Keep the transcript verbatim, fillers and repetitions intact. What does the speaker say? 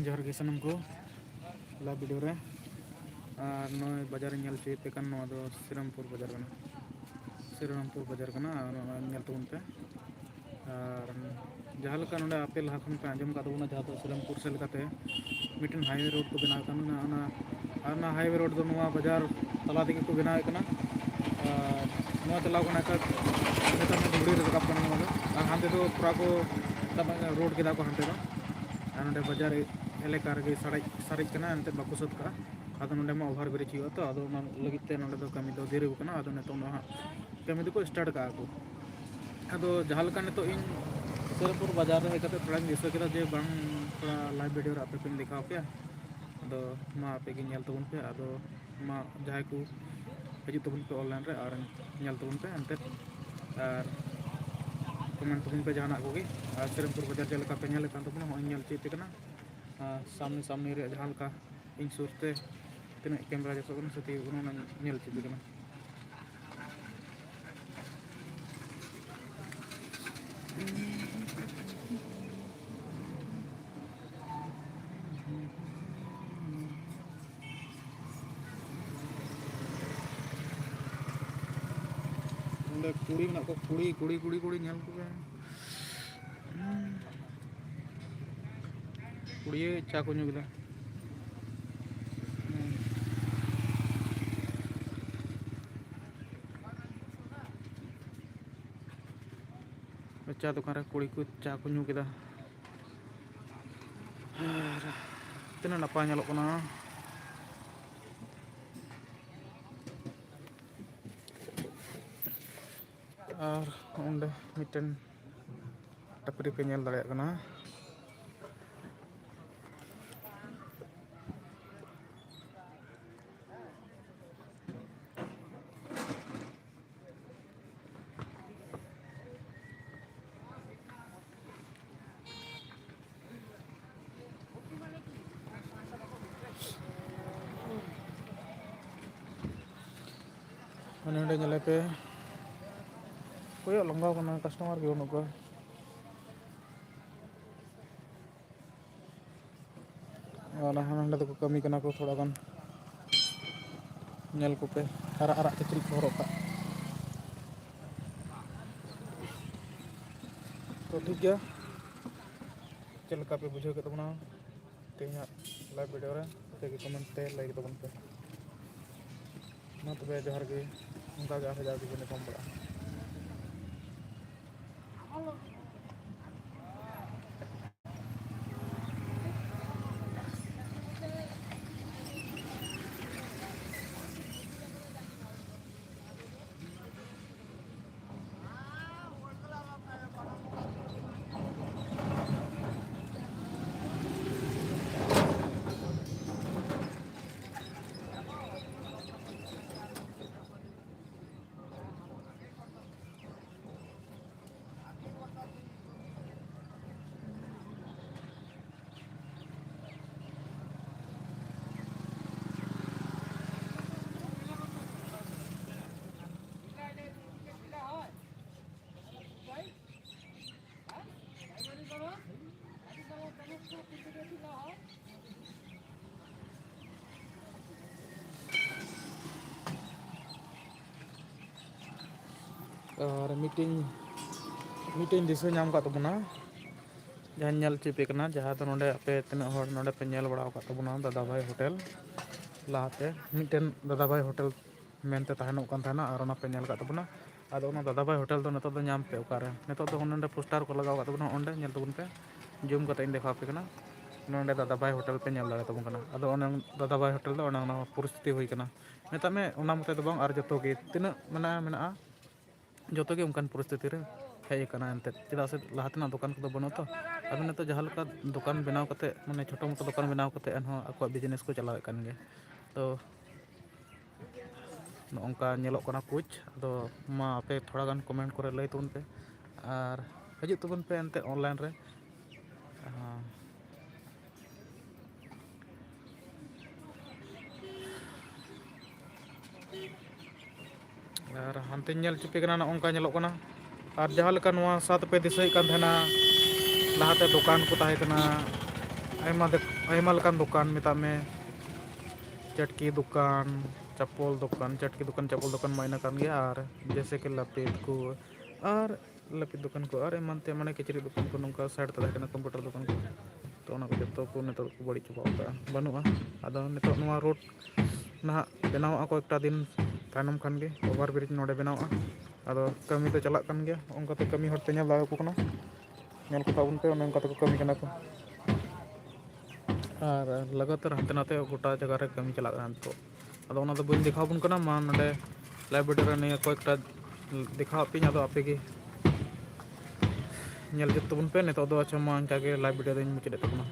ᱡᱚᱦᱟᱨ ᱜᱮ ᱥᱟᱱᱟᱢ ᱠᱚ, live video ᱨᱮ᱾ ᱟᱨ ᱱᱚᱜᱼᱚᱭ ᱵᱟᱡᱟᱨ ᱤᱧ ᱧᱮᱞ ᱦᱚᱪᱚᱭᱮᱫ ᱯᱮ ᱠᱟᱱ, ᱱᱚᱣᱟ ᱫᱚ ᱥᱨᱤᱨᱟᱢᱯᱩᱨ ᱵᱟᱡᱟᱨ ᱠᱟᱱᱟ᱾ ᱥᱨᱤᱨᱟᱢᱯᱩᱨ ᱵᱟᱡᱟᱨ ᱠᱟᱱᱟ, ᱟᱨ ᱱᱚᱣᱟ ᱧᱮᱞ ᱛᱟᱵᱚᱱ ᱯᱮ᱾ ᱟᱨ ᱡᱟᱦᱟᱸ ᱞᱮᱠᱟ ᱱᱚᱰᱮ ᱟᱯᱮ ᱞᱟᱦᱟ ᱠᱷᱚᱱ ᱯᱮ ᱟᱸᱡᱚᱢ ᱠᱟᱫ ᱛᱟᱵᱚᱱᱟ, ᱡᱟᱦᱟᱸ ᱫᱚ ᱥᱨᱤᱨᱟᱢᱯᱩᱨ ᱥᱮᱫ ᱞᱮᱠᱟᱛᱮ ᱢᱤᱫᱴᱮᱱ highway road ᱠᱚ ᱵᱮᱱᱟᱣ ᱠᱟᱱᱟ, ᱚᱱᱟ, ᱟᱨ ᱚᱱᱟ highway road ᱫᱚ ᱱᱚᱣᱟ ᱵᱟᱡᱟᱨ ᱛᱟᱞᱟ ᱛᱮᱜᱮ ᱠᱚ ᱵᱮᱱᱟᱣᱮᱫ ᱠᱟᱱᱟ᱾ ᱟᱨ ᱱᱚᱣᱟ ᱪᱟᱞᱟᱣ ᱠᱟᱱᱟ ᱮᱴᱟᱜ, ᱱᱮᱛᱟᱨ ᱫᱚ ᱫᱷᱩᱲᱤ ᱨᱮ ᱨᱟᱠᱟᱵ ᱠᱟᱱᱟ ᱱᱚᱣᱟ ᱫᱚ᱾ ᱟᱨ ᱦᱟᱱᱛᱮ ᱫᱚ ᱯᱩᱨᱟ ᱠᱚ road ᱠᱮᱫᱟ ᱠᱚ ᱦᱟᱱᱛᱮ ᱫᱚ᱾ ᱟᱨ ᱱᱚᱰᱮ ᱵᱟᱡᱟᱨ ᱮᱞᱟᱠᱟ ᱨᱮᱜᱮ ᱥᱟᱨᱮᱡ, ᱥᱟᱨᱮᱡ ᱠᱟᱱᱟ, ᱮᱱᱛᱮᱫ ᱵᱟᱠᱚ ᱥᱟᱹᱛ ᱠᱟᱜᱼᱟ᱾ ᱟᱫᱚ ᱱᱚᱰᱮ ᱢᱟ over bridge ᱦᱩᱭᱩᱜᱼᱟ ᱛᱚ, ᱟᱫᱚ ᱚᱱᱟ ᱞᱟᱹᱜᱤᱫ ᱛᱮ ᱱᱚᱰᱮ ᱫᱚ ᱠᱟᱹᱢᱤ ᱫᱚ ᱫᱮᱨᱤ ᱠᱟᱱᱟ᱾ ᱟᱫᱚ ᱱᱤᱛᱚᱜ ᱫᱚ ᱦᱟᱸᱜ ᱠᱟᱹᱢᱤ ᱫᱚᱠᱚ start ᱠᱟᱜᱼᱟ ᱠᱚ᱾ ᱟᱫᱚ ᱡᱟᱦᱟᱸ ᱞᱮᱠᱟ ᱱᱤᱛᱚᱜ ᱤᱧ ᱥᱩᱨᱯᱩᱨ ᱵᱟᱡᱟᱨ ᱨᱮ ᱦᱮᱡ ᱠᱟᱛᱮ ᱛᱷᱚᱲᱟᱧ ᱫᱤᱥᱟᱹ ᱠᱮᱫᱟ ᱡᱮ ᱵᱟᱝ, ᱛᱷᱚᱲᱟ live video ᱨᱮ ᱟᱯᱮ ᱠᱚᱧ ᱫᱮᱠᱷᱟᱣ ᱯᱮᱭᱟ᱾ ᱟᱫᱚ ᱢᱟ ᱟᱯᱮ ᱜᱮ ᱧᱮᱞ ᱛᱟᱵᱚᱱ ᱯᱮ᱾ ᱟᱫᱚ ᱢᱟ ᱡᱟᱦᱟᱸᱭ ᱠᱚ ᱦᱤᱡᱩᱜ ᱛᱟᱵᱚᱱ ᱯᱮ online ᱨᱮ ᱟᱨ ᱧᱮᱞ ᱛᱟᱵᱚᱱ ᱯᱮ ᱮᱱᱛᱮᱫ, ᱟᱨ comment ᱛᱟᱵᱚᱱ ᱯᱮ ᱡᱟᱦᱟᱱᱟᱜ ᱠᱚᱜᱮ᱾ ᱟᱨ ᱥᱨᱤᱨᱟᱢᱯᱩᱨ ᱵᱟᱡᱟᱨ ᱪᱮᱫ ᱞᱮᱠᱟ ᱯᱮ ᱧᱮᱞᱮᱫ ᱠᱟᱱ ᱛᱟᱵᱚᱱᱟ, ᱦᱚᱸᱜᱼᱚᱭ ᱧᱮᱞ ᱪᱮᱫ ᱯᱮ ᱠᱟᱱᱟ᱾ ᱟᱨ ᱥᱟᱢᱱᱮ ᱥᱟᱢᱱᱮ ᱨᱮᱭᱟᱜ ᱡᱟᱦᱟᱸ ᱞᱮᱠᱟ ᱤᱧ ᱥᱩᱨ ᱛᱮ ᱛᱤᱱᱟᱹᱜ camera ᱡᱚᱥᱚᱜ ᱠᱟᱱᱟ ᱥᱮ ᱛᱤᱭᱳᱜ ᱠᱟᱱᱟ, ᱚᱱᱟ ᱧᱮᱞ ᱪᱮᱫ ᱯᱮ ᱠᱟᱱᱟ᱾ ᱚᱸᱰᱮ ᱠᱩᱲᱤ ᱢᱮᱱᱟᱜ ᱠᱚᱣᱟ, ᱠᱩᱲᱤ, ᱠᱩᱲᱤ, ᱠᱩᱲᱤ, ᱠᱩᱲᱤ, ᱧᱮᱞ ᱠᱚᱯᱮ᱾ ᱠᱩᱲᱤ ᱪᱟ ᱠᱚ ᱧᱩ ᱠᱮᱫᱟ᱾ ᱪᱟ ᱫᱚᱠᱟᱱ ᱨᱮ ᱠᱩᱲᱤ ᱠᱚ ᱪᱟ ᱠᱚ ᱧᱩ ᱠᱮᱫᱟ᱾ ᱟᱨ ᱛᱤᱱᱟᱹᱜ ᱱᱟᱯᱟᱭ ᱧᱮᱞᱚᱜ ᱠᱟᱱᱟ᱾ ᱟᱨ ᱚᱸᱰᱮ ᱢᱤᱫᱴᱮᱱ ᱴᱟᱹᱯᱨᱤ ᱯᱮ ᱧᱮᱞ ᱫᱟᱲᱮᱭᱟᱜ ᱠᱟᱱᱟ᱾ ᱢᱟᱱᱮ ᱚᱸᱰᱮ ᱧᱮᱞᱮ ᱯᱮ, ᱠᱚᱭᱚᱜ ᱞᱟᱸᱜᱟᱣ ᱠᱟᱱᱟ, customer ᱜᱮ ᱵᱟᱹᱱᱩᱜ ᱠᱚᱣᱟ᱾ ᱟᱨ ᱦᱟᱸᱰᱮ ᱱᱟᱸᱰᱮ ᱫᱚᱠᱚ ᱠᱟᱹᱢᱤ ᱠᱟᱱᱟ ᱠᱚ ᱛᱷᱚᱲᱟ ᱜᱟᱱ᱾ ᱧᱮᱞ ᱠᱚᱯᱮ, ᱟᱨᱟᱜ ᱟᱨᱟᱜ ᱠᱤᱪᱨᱤᱡ ᱠᱚ ᱦᱚᱨᱚᱜ ᱠᱟᱜ᱾ ᱛᱚ ᱴᱷᱤᱠ ᱜᱮᱭᱟ, ᱪᱮᱫ ᱞᱮᱠᱟ ᱯᱮ ᱵᱩᱡᱷᱟᱹᱣ ᱠᱮᱫ ᱛᱟᱵᱚᱱᱟ ᱛᱮᱦᱮᱧᱟᱜ live video ᱨᱮ? ᱟᱯᱮ ᱜᱮ comment ᱛᱮ ᱞᱟᱹᱭ ᱛᱟᱵᱚᱱ ᱯᱮ᱾ ᱢᱟ ᱛᱚᱵᱮ ᱡᱚᱦᱟᱨ ᱜᱮ, ᱚᱱᱠᱟ ᱜᱮ ᱟᱨᱦᱚᱸ ᱡᱟᱦᱟᱸ ᱜᱮᱵᱚᱱ ᱧᱟᱯᱟᱢ ᱵᱟᱲᱟᱜᱼᱟ᱾ ᱟᱨ ᱢᱤᱫᱴᱮᱱ, ᱢᱤᱫᱴᱮᱱ ᱫᱤᱥᱟᱹ ᱧᱟᱢ ᱠᱟᱜ ᱛᱟᱵᱚᱱᱟ, ᱡᱟᱦᱟᱸᱧ ᱧᱮᱞ ᱦᱚᱪᱚ ᱯᱮ ᱠᱟᱱᱟ, ᱡᱟᱦᱟᱸ ᱫᱚ ᱱᱚᱰᱮ ᱟᱯᱮ ᱛᱤᱱᱟᱹᱜ ᱦᱚᱲ ᱱᱚᱰᱮ ᱯᱮ ᱧᱮᱞ ᱵᱟᱲᱟ ᱟᱠᱟᱫ ᱛᱟᱵᱚᱱᱟ ᱫᱟᱫᱟ ᱵᱷᱟᱭ ᱦᱳᱴᱮᱞ᱾ ᱞᱟᱦᱟᱛᱮ ᱢᱤᱫᱴᱮᱱ ᱫᱟᱫᱟ ᱵᱷᱟᱭ ᱦᱳᱴᱮᱞ ᱢᱮᱱᱛᱮ ᱛᱟᱦᱮᱱᱚᱜ ᱠᱟᱱ ᱛᱟᱦᱮᱱᱟ, ᱟᱨ ᱚᱱᱟ ᱯᱮ ᱧᱮᱞ ᱟᱠᱟᱫ ᱛᱟᱵᱚᱱᱟ᱾ ᱟᱫᱚ ᱚᱱᱟ ᱫᱟᱫᱟ ᱵᱷᱟᱭ ᱦᱳᱴᱮᱞ ᱫᱚ ᱱᱤᱛᱚᱜ ᱫᱚ ᱧᱟᱢ ᱯᱮ ᱚᱠᱟᱨᱮ? ᱱᱤᱛᱚᱜ ᱫᱚ ᱚᱱᱮ ᱚᱸᱰᱮ poster ᱠᱚ ᱞᱟᱜᱟᱣ ᱟᱠᱟᱫ ᱛᱟᱵᱚᱱᱟ, ᱚᱸᱰᱮ ᱧᱮᱞ ᱛᱟᱵᱚᱱ ᱯᱮ, zoom ᱠᱟᱛᱮ ᱤᱧ ᱫᱮᱠᱷᱟᱣ ᱟᱯᱮ ᱠᱟᱱᱟ᱾ ᱱᱚᱰᱮ ᱫᱟᱫᱟ ᱵᱷᱟᱭ ᱦᱳᱴᱮᱞ ᱯᱮ ᱧᱮᱞ ᱫᱟᱲᱮ ᱛᱟᱵᱚᱱ ᱠᱟᱱᱟ᱾ ᱟᱫᱚ ᱚᱱᱮ ᱫᱟᱫᱟ ᱵᱷᱟᱭ ᱦᱳᱴᱮᱞ ᱫᱚ ᱚᱱᱮ ᱚᱱᱟ ᱯᱚᱨᱤᱥᱛᱷᱤᱛᱤ ᱦᱩᱭ ᱠᱟᱱᱟ᱾ ᱢᱮᱛᱟᱜ ᱢᱮ, ᱚᱱᱟ ᱢᱚᱛᱚ ᱫᱚ ᱵᱟᱝ, ᱟᱨ ᱡᱚᱛᱚ ᱜᱮ ᱛᱤᱱᱟᱹᱜ ᱢᱮᱱᱟᱜᱼᱟ, ᱢᱮᱱᱟᱜᱼᱟ, ᱡᱚᱛᱚ ᱜᱮ ᱚᱱᱠᱟᱱ ᱯᱚᱨᱤᱥᱛᱷᱤᱛᱤ ᱨᱮ ᱦᱮᱡ ᱟᱠᱟᱱᱟ ᱮᱱᱛᱮᱫ, ᱪᱮᱫᱟᱜ ᱥᱮ ᱞᱟᱦᱟ ᱛᱮᱱᱟᱜ ᱫᱚᱠᱟᱱ ᱠᱚᱫᱚ ᱵᱟᱹᱱᱩᱜᱼᱟ ᱛᱚ᱾ ᱟᱫᱚ ᱱᱤᱛᱚᱜ ᱡᱟᱦᱟᱸ ᱞᱮᱠᱟ ᱫᱚᱠᱟᱱ ᱵᱮᱱᱟᱣ ᱠᱟᱛᱮ, ᱢᱟᱱᱮ ᱪᱷᱳᱴᱳ ᱢᱳᱴᱳ ᱫᱚᱠᱟᱱ ᱵᱮᱱᱟᱣ ᱠᱟᱛᱮ ᱮᱱᱦᱚᱸ ᱟᱠᱚᱣᱟᱜ business ᱠᱚ ᱪᱟᱞᱟᱣᱮᱫ ᱠᱟᱱ ᱜᱮᱭᱟ᱾ ᱛᱚ ᱱᱚᱜᱼᱚ ᱱᱚᱝᱠᱟ ᱧᱮᱞᱚᱜ ᱠᱟᱱᱟ ᱠᱩᱪ᱾ ᱟᱫᱚ ᱢᱟ ᱟᱯᱮ ᱛᱷᱚᱲᱟ ᱜᱟᱱ comment ᱠᱚᱨᱮ ᱞᱟᱹᱭ ᱛᱟᱵᱚᱱ ᱯᱮ, ᱟᱨ ᱦᱤᱡᱩᱜ ᱛᱟᱵᱚᱱ ᱯᱮ ᱮᱱᱛᱮᱫ online ᱨᱮ᱾ ᱦᱮᱸ᱾ ᱟᱨ ᱦᱟᱱᱛᱮᱧ ᱧᱮᱞ ᱦᱚᱪᱚ ᱯᱮ ᱠᱟᱱᱟ, ᱱᱚᱜᱼᱚ ᱱᱚᱝᱠᱟ ᱧᱮᱞᱚᱜ ᱠᱟᱱᱟ᱾ ᱟᱨ ᱡᱟᱦᱟᱸ ᱞᱮᱠᱟ ᱱᱚᱣᱟ ᱥᱟᱛ ᱯᱮ ᱫᱤᱥᱟᱹᱭᱮᱫ ᱠᱟᱱ ᱛᱟᱦᱮᱱᱟ, ᱞᱟᱦᱟᱛᱮ ᱫᱚᱠᱟᱱ ᱠᱚ ᱛᱟᱦᱮᱸ ᱠᱟᱱᱟ, ᱟᱭᱢᱟ ᱫᱚᱠ-, ᱟᱭᱢᱟ ᱞᱮᱠᱟᱱ ᱫᱚᱠᱟᱱ, ᱢᱮᱛᱟᱜ ᱢᱮ ᱪᱟᱹᱴᱠᱤ ᱫᱚᱠᱟᱱ, ᱪᱟᱯᱚᱞ ᱫᱚᱠᱟᱱ, ᱪᱟᱹᱴᱠᱤ ᱫᱚᱠᱟᱱ, ᱪᱟᱯᱚᱞ ᱫᱚᱠᱟᱱ ᱢᱟ ᱤᱱᱟᱹ ᱠᱟᱱ ᱜᱮᱭᱟ, ᱟᱨ ᱡᱮᱭᱥᱮ ᱠᱤ ᱞᱟᱹᱯᱤᱛ ᱠᱚ, ᱟᱨ ᱞᱟᱹᱯᱤᱛ ᱫᱚᱠᱟᱱ ᱠᱚ, ᱟᱨ ᱮᱢᱟᱱ ᱛᱮ, ᱢᱟᱱᱮ ᱠᱤᱪᱨᱤᱡ ᱫᱚᱠᱟᱱ ᱠᱚ, ᱱᱚᱝᱠᱟ ᱥᱟᱭᱤᱰ ᱛᱮ ᱛᱟᱦᱮᱸ ᱠᱟᱱᱟ ᱠᱚᱢᱯᱤᱭᱩᱴᱟᱨ ᱫᱚᱠᱟᱱ ᱠᱚ, ᱛᱚ ᱚᱱᱟ ᱠᱚ ᱡᱚᱛᱚ ᱠᱚ ᱱᱤᱛᱚᱜ ᱠᱚ ᱵᱟᱹᱲᱤᱡ ᱪᱟᱵᱟ ᱟᱠᱟᱫᱼᱟ, ᱵᱟᱹᱱᱩᱜᱼᱟ᱾ ᱟᱫᱚ ᱱᱤᱛᱚᱜ ᱱᱚᱣᱟ ᱨᱳᱰ ᱱᱟᱦᱟᱜ ᱵᱮᱱᱟᱣᱚᱜᱼᱟ ᱠᱚᱭᱮᱠᱴᱟ ᱫᱤᱱ ᱛᱟᱭᱱᱚᱢ ᱠᱷᱟᱱ ᱜᱮ, ᱳᱵᱷᱟᱨ ᱵᱨᱤᱡᱽ ᱱᱚᱰᱮ ᱵᱮᱱᱟᱣᱚᱜᱼᱟ᱾ ᱟᱫᱚ ᱠᱟᱹᱢᱤ ᱫᱚ ᱪᱟᱞᱟᱜ ᱠᱟᱱ ᱜᱮᱭᱟ, ᱚᱱᱠᱟᱛᱮ ᱠᱟᱹᱢᱤ ᱦᱚᱲ ᱯᱮ ᱧᱮᱞ ᱫᱟᱲᱮᱭᱟᱠᱚ ᱠᱟᱱᱟ, ᱧᱮᱞ ᱠᱚ ᱛᱟᱵᱚᱱ ᱯᱮ, ᱚᱱᱮ ᱚᱱᱠᱟ ᱛᱮᱠᱚ ᱠᱟᱹᱢᱤ ᱠᱟᱱᱟ ᱠᱚ᱾ ᱟᱨ ᱞᱟᱜᱟᱛᱟᱨ ᱦᱟᱱᱛᱮ ᱱᱟᱛᱮ ᱜᱚᱴᱟ ᱡᱟᱭᱜᱟ ᱨᱮ ᱠᱟᱹᱢᱤ ᱪᱟᱞᱟᱜ ᱠᱟᱱᱟ ᱱᱤᱛᱚᱜ᱾ ᱟᱫᱚ ᱚᱱᱟ ᱫᱚ ᱵᱟᱹᱧ ᱫᱮᱠᱷᱟᱣ ᱟᱵᱚᱱ ᱠᱟᱱᱟ, ᱢᱟ ᱱᱚᱰᱮ ᱞᱟᱭᱤᱵᱷ ᱵᱷᱤᱰᱤᱭᱳ ᱨᱮ ᱱᱤᱭᱟᱹ ᱠᱚᱭᱮᱠᱴᱟ ᱫᱮᱠᱷᱟᱣᱟᱫ ᱯᱮᱭᱟᱹᱧ, ᱟᱫᱚ ᱟᱯᱮ ᱜᱮ ᱧᱮᱞ ᱡᱩᱛ ᱛᱟᱵᱚᱱ ᱯᱮ᱾ ᱱᱤᱛᱚᱜ ᱫᱚ ᱟᱪᱪᱷᱟ, ᱢᱟ ᱤᱱᱠᱟ ᱜᱮ ᱞᱟᱭᱤᱵᱷ ᱵᱷᱤᱰᱤᱭᱳ ᱫᱚᱧ ᱢᱩᱪᱟᱹᱫᱮᱫ ᱛᱟᱵᱚᱱᱟ᱾